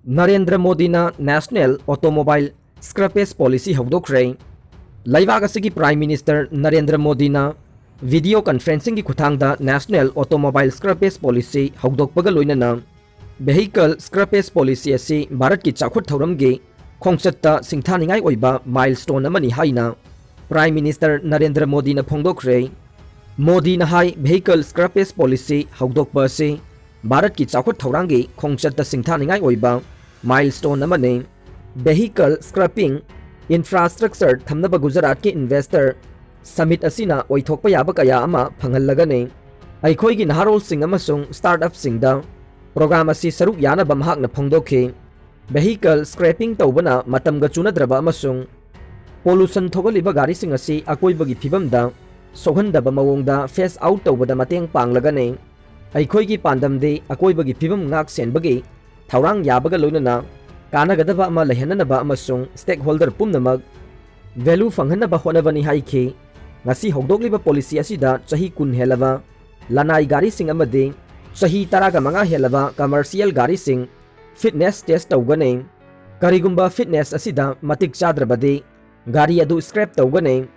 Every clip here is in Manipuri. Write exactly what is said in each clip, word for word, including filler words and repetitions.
ꯅꯔꯦꯟꯗ꯭ꯔ ꯃꯣꯗꯤꯅ National Automobile Scrappage Policy ꯍꯧꯗꯣꯛꯈ꯭ꯔꯦ꯫ ꯂꯩꯕꯥꯛ ꯑꯁꯤꯒꯤ Prime Minister ꯅꯔꯦꯟꯗ꯭ꯔ ꯃꯣꯗꯤꯅ video conferencingꯒꯤ ꯈꯨꯠꯊꯥꯡꯗ National Automobile Scrappage Policy ꯍꯧꯗꯣꯛꯄꯒ ꯂꯣꯏꯅꯅ vehicle scrappage policy ꯑꯁꯤ ꯚꯥꯔꯠꯀꯤ ꯆꯥꯎꯈꯠ ꯊꯧꯔꯝꯒꯤ ꯈꯣꯡꯆꯠꯇ ꯁꯤꯡꯊꯥꯅꯤꯡꯉꯥꯏ ꯑꯣꯏꯕ milestone ꯑꯃꯅꯤ ꯍꯥꯏꯅ Prime Minister ꯅꯔꯦꯟꯗ꯭ꯔ ꯃꯣꯗꯤꯅ ꯐꯣꯡꯗꯣꯛꯈ꯭ꯔꯦ꯫ ꯃꯣꯗꯤꯅ ꯍꯥꯏ, vehicle scrappage policy ꯍꯧꯗꯣꯛꯄ ꯑꯁꯤ ꯚꯥꯔꯠꯀꯤ ꯆꯥꯎꯈꯠ ꯊꯧꯔꯥꯡꯒꯤ ꯈꯣꯡꯆꯠꯇ ꯁꯤꯡꯊꯥꯅꯤꯡꯉꯥꯏ ꯑꯣꯏꯕ milestone ꯑꯃꯅꯤ꯫ Vehicle scrapping infrastructure ꯊꯝꯅꯕ ꯒꯨꯖꯔꯥꯠꯀꯤ investor summit ꯑꯁꯤꯅ ꯑꯣꯏꯊꯣꯛꯄ ꯌꯥꯕ ꯀꯌꯥ ꯑꯃ ꯐꯪꯍꯜꯂꯒꯅꯤ꯫ ꯑꯩꯈꯣꯏꯒꯤ ꯅꯍꯥꯔꯣꯜꯁꯤꯡ ꯑꯃꯁꯨꯡ startupꯁꯤꯡꯗ program ꯑꯁꯤ ꯁꯔꯨꯛ ꯌꯥꯅꯕ ꯃꯍꯥꯛꯅ ꯐꯣꯡꯗꯣꯛꯈꯤ꯫ Vehicle scrapping ꯇꯧꯕꯅ ꯃꯇꯝꯒ ꯆꯨꯅꯗ꯭ꯔꯕ ꯑꯃꯁꯨꯡ pollution ꯊꯣꯛꯍꯜꯂꯤꯕ ꯒꯥꯔꯤꯁꯤꯡ ꯑꯁꯤ ꯑꯀꯣꯏꯕꯒꯤ ꯐꯤꯕꯝꯗ ꯁꯣꯛꯍꯟꯗꯕ ꯃꯑꯣꯡꯗ phase out ꯇꯧꯕꯗ ꯃꯇꯦꯡ ꯄꯥꯡꯂꯒꯅꯤ꯫ ꯑꯩꯈꯣꯏꯒꯤ ꯄꯥꯟꯗꯝꯗꯤ ꯑꯀꯣꯏꯕꯒꯤ ꯐꯤꯕꯝ ꯉꯥꯛ ꯁꯦꯟꯕꯒꯤ ꯊꯧꯔꯥꯡ ꯌꯥꯕꯒ ꯂꯣꯏꯅꯅ ꯀꯥꯟꯅꯒꯗꯕ ꯑꯃ ꯂꯩꯍꯟꯅꯅꯕ ꯑꯃꯁꯨꯡ stakeholder ꯄꯨꯝꯅꯃꯛ value ꯐꯪꯍꯟꯅꯕ ꯍꯣꯠꯅꯕꯅꯤ ꯍꯥꯏꯈꯤ꯫ ꯉꯁꯤ ꯍꯧꯗꯣꯛꯂꯤꯕ policy ꯑꯁꯤꯗ ꯆꯍꯤ ꯀꯨꯟ ꯍꯦꯜꯂꯕ ꯂꯅꯥꯏ ꯒꯥꯔꯤꯁꯤꯡ ꯑꯃꯗꯤ ꯆꯍꯤ ꯇꯔꯥꯒ ꯃꯉꯥ ꯍꯦꯜꯂꯕ commercial ꯒꯥꯔꯤꯁꯤꯡ fitness test ꯇꯧꯒꯅꯤ꯫ ꯀꯔꯤꯒꯨꯝꯕ fitness ꯑꯁꯤꯗ ꯃꯇꯤꯛ ꯆꯥꯗ꯭ꯔꯕꯗꯤ ꯒꯥꯔꯤ ꯑꯗꯨ scrap ꯇꯧꯒꯅꯤ꯫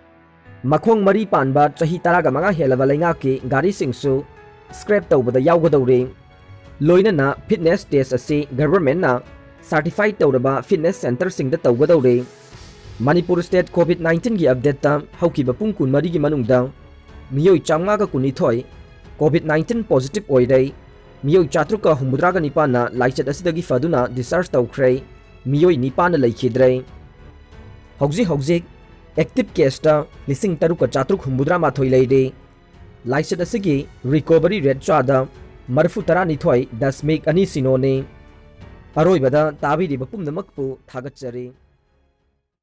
ꯃꯈꯣꯡ ꯃꯔꯤ ꯄꯥꯟꯕ ꯆꯍꯤ ꯇꯔꯥꯒ ꯃꯉꯥ ꯍꯦꯜꯂꯕ ꯂꯩꯉꯥꯛꯀꯤ ꯒꯥꯔꯤꯁꯤꯡꯁꯨ scrap ꯇꯧꯕꯗ ꯌꯥꯎꯒꯗꯧꯔꯤ꯫ ꯂꯣꯏꯅꯅ fitness test ꯑꯁꯤ governmentꯅ certify ꯇꯧꯔꯕ fitness centreꯁꯤꯡꯗ ꯇꯧꯒꯗꯧꯔꯤ꯫ ꯃꯅꯤꯄꯨꯔ state COVID nineteenꯒꯤ updateꯇ ꯍꯧꯈꯤꯕ ꯄꯨꯡ ꯀꯨꯟꯃꯔꯤꯒꯤ ꯃꯅꯨꯡꯗ ꯃꯤꯑꯣꯏ ꯆꯥꯝꯃꯉꯥꯒ ꯀꯨꯟꯅꯤꯊꯣꯏ COVID nineteen positive ꯑꯣꯏꯔꯦ꯫ ꯃꯤꯑꯣꯏ ꯆꯥꯇ꯭ꯔꯨꯛꯀ ꯍꯨꯝꯐꯨꯇꯔꯥꯒ ꯅꯤꯄꯥꯟꯅ ꯂꯥꯏꯆꯠ ꯑꯁꯤꯗꯒꯤ ꯐꯗꯨꯅ discharge ꯇꯧꯈ꯭ꯔꯦ꯫ ꯃꯤꯑꯣꯏ ꯅꯤꯄꯥꯟꯅ ꯂꯩꯈꯤꯗ꯭ꯔꯦ꯫ ꯍꯧꯖꯤꯛ ꯍꯧꯖꯤꯛ active caseꯇ ꯂꯤꯁꯤꯡ ꯇꯔꯨꯛꯀ ꯆꯥꯇ꯭ꯔꯨꯛ ꯍꯨꯝꯐꯨꯇꯔꯥ ꯃꯥꯊꯣꯏ ꯂꯩꯔꯤ꯫ ꯂꯥꯏꯆꯠ ꯑꯁꯤꯒꯤ recovery rate ꯆꯥꯗ ꯃꯔꯤꯐꯨ ꯇꯔꯥꯅꯤꯊꯣꯏ ꯗꯁꯃꯤꯛ ꯑꯅꯤ ꯁꯤꯅꯣꯅꯤ꯫ ꯑꯔꯣꯏꯕꯗ ꯇꯥꯕꯤꯔꯤꯕ ꯄꯨꯝꯅꯃꯛꯄꯨ ꯊꯥꯒꯠꯆꯔꯤ꯫